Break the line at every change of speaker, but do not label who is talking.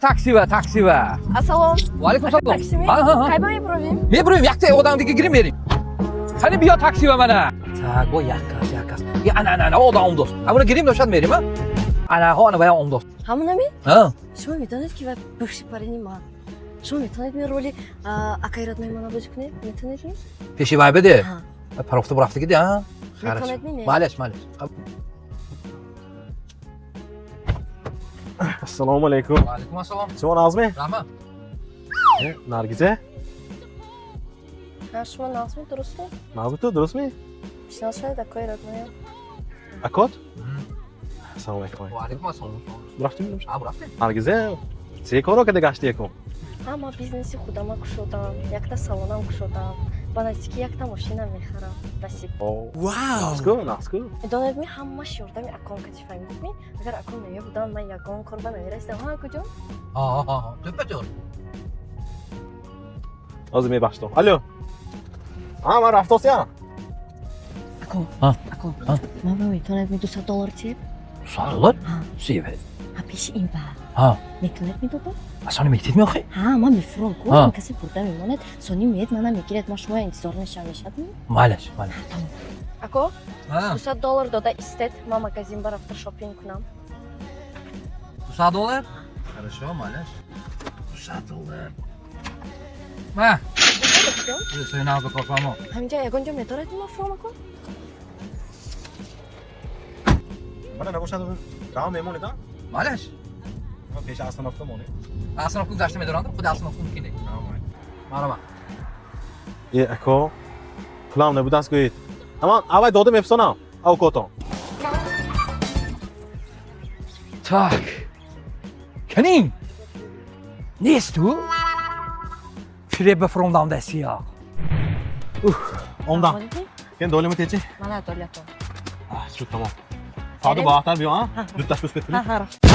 Такси ва, такси ва.
Ассалом.
Ва алайкум ассалом.
Таксими?
Ҳа, ҳа, ҳа.
Кай ба мебуровем?
Мебуровем, якта одам дига гирим, мерим. Қани, биё, такси ва мана. Так, бо як кас, як кас. Я, ана, ана, ана, одам омдост. Ҳамуна гирим, дошад, мерим, а? Ана, ҳо, ана, вая омдост.
Ҳамунами?
Ҳа.
Шумо медонед, ки вай бывший парень и ман. Шумо метавонед ми роли акаи родной мана бозӣ кунед? Метавонед ми?
Пеши вай биде.
Ҳа.
Парофта бурафтаги, а?
Метавонед ми, не?
Малеш, малеш.
Ассалому алайкум.
Ва алайкум ассалом.
Шумо нағзме?
Раҳмат.
Наргиза?
Ҳа, шумо нағзми, дурустми?
Нағзми ту, дурустми?
Шинос шавед, акои родной.
Акот? Ассалому алайкум.
Ва алайкум ассалом.
Бурафтем?
А, бурафтем.
Наргиза, се коро када гашти якум?
Ҳа, ман бизнеси худама кушодам, якта салонам кушодам. Ба наздикӣ якта мошина мехарам. Насиб.
Нағзку, нағзку.
Медонед ми, ҳамаш ёрдами акон кати, фаҳмидед ми? Агар акон намебудам, ман ягон кор ба намерасидам. Ҳа, акоҷон?
Ҳа, ҳа, ҳа. Тӯппа тӯр.
Ҳозир мебахшитон. Алло. Ҳа, ман рафтосиям.
Ако,
Ҳа.
ако,
Ҳа.
ман ба метавонед ми 200 доллар тиҳед?
100 доллар?
Ҳа.
Севе.
Ҳа, пеши ин ба.
Ҳа.
Метавонед медодам?
Асони метид меохӣ?
Ҳа, ман мефурам ку,
Ҳа.
касе бурда мемонад, сони меед, мана мегиред, ман шумо интизор мешавам, мешавад ми?
Малеш, малеш.
Ако,
Ҳа.
200 доллар дода истед, ман магазин ба рафта шопинг кунам.
200 доллар? Хорошо, малеш. 200 доллар. Ма,
Акоҷон,
сои нағз ба корфармо.
ҳаминҷа ягон ҷо медоред ма фурам, ако?
Мана набошад, раҳм мемонед, а?
Малеш.
Ман пеши остановка монед.
Остановка гузашта медорам, худи остановка мумкин. Марҳамат.
Е, ако, пулам набудаст гӯед. Аман, аввал дода мефисонам. Авкотон.
Так. Канин. Нест ту? Фиреб ба фуромдам дастия.
Омдам. Кен долими течи?
Мана долятон.
Шуд, тамом. Фардо баъдтар биё, а?
Ҳа.
Дуташ успеть
Ҳа, ҳа, рафт.